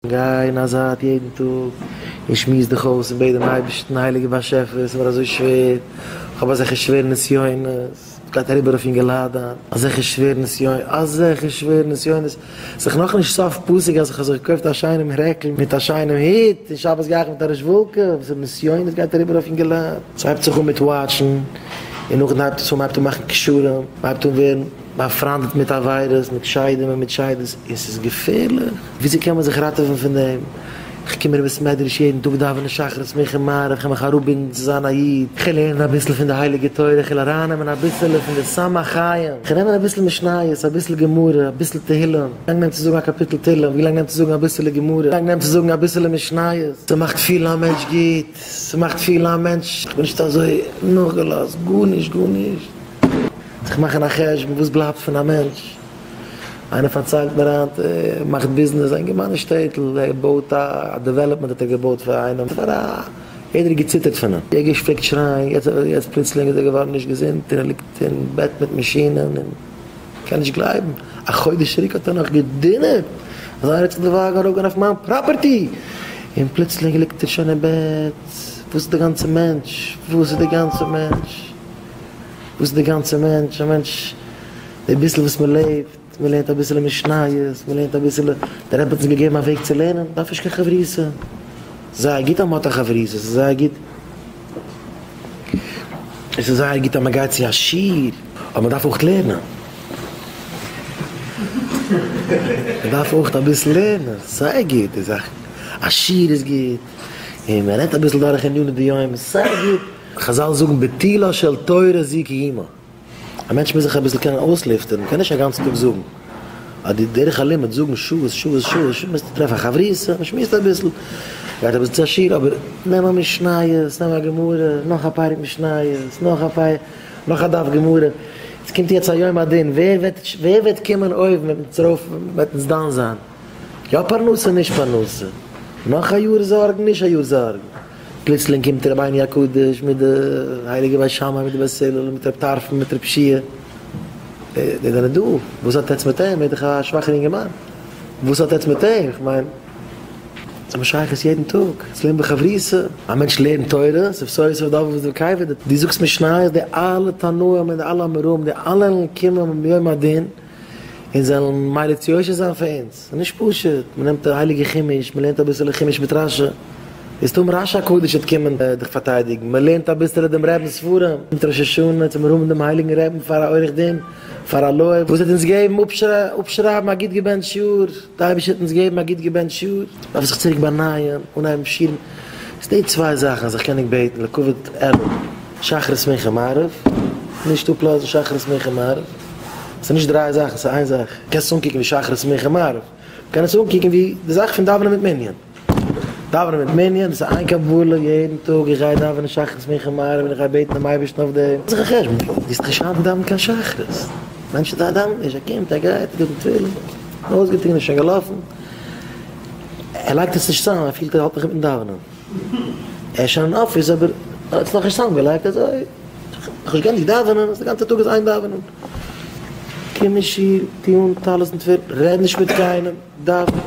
גיי אין א זייט יעדן טאג און שמועס דיך אויס און בעט דעם אייבערשטן, הייליגער באשעפער, ס'איז מיר אזוי שווער, איך האב אזעלכע שווערע נסיונות, גייט אריבער אויף אינגעלייט היינט, אזעלכע שווערע נסיונות, אזעלכע שווערע נסיונות, ס'איז נאכנישט סוף פסוק אז איך האב זיך געקויפט א שיינעם רעקל מיט א שיינעם הוט, און שבת גיי איך מיט א רעזשוואלקע, וואס פאר נסיונות גייט אריבער אויף אינגעלייט. ס'הייבט זיך אן מיט וואטשן, און נאכדעם הייבט עס אן, מ'הייבט אן מאכן קשרים, מ'הייבט אן ווערן באפריינדעט מיט עבירות, מיט שדים און מיט שדות, און ס'איז געפערליך. וויאזוי קען מען זיך ראטעווען פון דעם? איך קום אין בית מדרש יעדן טאג דאווענען שחרית מנחה מעריב, איך וועל מיך אראפבינדן צו זיין א איד, איך וועל לערנען אביסל פון די הייליגע תורה, איך וועל ארייננעמען אביסעלע פון די סם החיים, איך וועל נעמען אביסל משניות, אביסל גמרא, אביסל תהילים, ווי לאנג נעמט צו זאגן א קאפיטל תהילים? ווי לאנג נעמט צו זאגן אביסעלע גמרא? ווי לאנג נעמט צו זאגן אביסעלע משניות? ס'מאכט פילן א מענטש גוט, ס'מאכט פילן א מענטש, איך בין נישט אזוי נאכגעלאזט, גארנישט, גארנישט. זיך מאכן א חשבון וואס בלייבט פון א מענטש. איינער פארציילט מיר היינט, ער מאכט ביזנעס, א אינגערמאן אין שטעטל, ער בויט א development האט ער געבויט פאר איינעם, פאר א, יעדער האט געציטערט פון אים, יעדער פלעגט שרייען, יעצט יעצט פלוצלינג איז ער געווארן נישט געזונט און ער ליגט אין בעט מיט מאשינען און קען נישט גלייבן, א חודש צוריק האט ער נאך געדינערט אז איינער האט זיך דערוואגט ארויפגיין אויף מיין property, און פלוצלינג ליגט ער שוין אין בעט, וואס איז די גאנצע מענטש, וואס איז די גאנצע מענטש, וואס איז די גאנצע מענטש, א מענטש. די ביסל וואס מען לעבט, מען לערנט אביסעלע משניות, מען לערנט אביסעלע, דער רבי האט אונז געגעבן א וועג צו לערנען, דארף נישט קיין חברותא, זייער גוט אז מען האט א חברותא, עס איז זייער גוט, עס איז זייער גוט אז מען גייט צו א שיעור, אבער מען דארף אויך לערנען, מען דארף אויך אביסל לערנען, זייער גוט די זאכן, א שיעור איז גוט, און מען רעדט אביסל דורך עניני דיומא, זייער גוט. חזל זאגן ביטולה של תורה זו קיומה. א מענטש מוז זיך אביסל קענען אויסלופטערן, מ'קען נישט א גאנצן טאג זאגן אז די דרך הלימוד זאגן שעות שעות שעות, מוזט טרעפן א חברותא, מ'שמועסט אביסל, גייט אביסל צו א שיעור, אבער נעם א משניות, נעם א גמרא, נאך א פרק משניות, נאך א פרק, נאך א דף גמרא, עס קומט יעצט א יום הדין, ווער וועט ווער וועט קומען אויבן וועט אונז ארויף וועט אונז דן זיין, יא פרנסה נישט פרנסה, נאך א יאר זארגן נישט א יאר זארגן. פלוצלינג קומט רבינו הקדוש מיט די הייליגע בית שמאי מיט די בית הלל מיט רב טרפון מיט רב שיע, די זענען דא, וואס האט עטץ מיט אים, ער איז דאך א שוואכער אינגערמאן, וואס האט עטץ מיט אים, איך מיין, זיי האבן שייכות יעדן טאג, עס לערנט בחברותא, א מענטש לערנט תורה, סוף סוף דארף ער וואס די דו זאגסט משניות, די אלע תנאים און די אלע אמוראים, די אלע וועלן קומען ביום הדין און זיי וועלן מליץ יושר זיין פאר אונז. ס'איז נישט פשוט, מ'נעמט די הייליגע חומש, מ'לערנט אביסעלע חומש מיט רשי, איז טאמער רשי הקדוש וועט קומען דיך פארטיידיגן, מ'לערנט אביסעלע דעם רבינ'ס ספרים, קומט ראש השנה צו מיר האבן דעם הייליגן רבין פאר א עורך דין, פאר א לויער, וואס וועט אונז געבן אפשרייבן א גוט געבענטשט יאר, די אייבערשטער וועט אונז געבן א גוט געבענטשט יאר, מ'דארף זיך צוריק באנייען, אנהייבן שיעורים, איז די צוויי זאכן אז איך קען ענק בעטן לכבוד אלול, שחרית מנחה מעריב, נישט אפלאזן שחרית מנחה מעריב. ס'איז נישט דריי זאכן, ס'איז איין זאך. קענסט עס אנקוקן ווי שחרית מנחה מעריב. מ'קען עס אנקוקן ווי די זאך פון דאווענען מיט מנין. דאווענען מיט מנין, דאס איז איין קבלה יעדן טאג, איך גיי דאווענען שחרית מנחה מעריב און איך גיי בעטן דעם אייבערשטן אויף דעם. מאך זיך א חשבון, דו האסט נישט היינט געדאווענט קיין שחרית. מענטשן דאווענען נישט, ער קומט, ער גייט, ער טוט תפילין, אויסגעטון, איז שוין געלאפן. ער לייגט עס נישט צאם, ער פילט ער האלט נאך אינמיטן דאווענען. ער איז שוין אין אפיס אבער ער האט עס נאכנישט צוזאמגעלייגט אזוי נאכנישט גענדיגט דאווענען אז די גאנצע טאג איז איין דאווענען. קום אין שול, טו אן טלית און תפילין, רעד נישט מיט קיינעם, דאווען.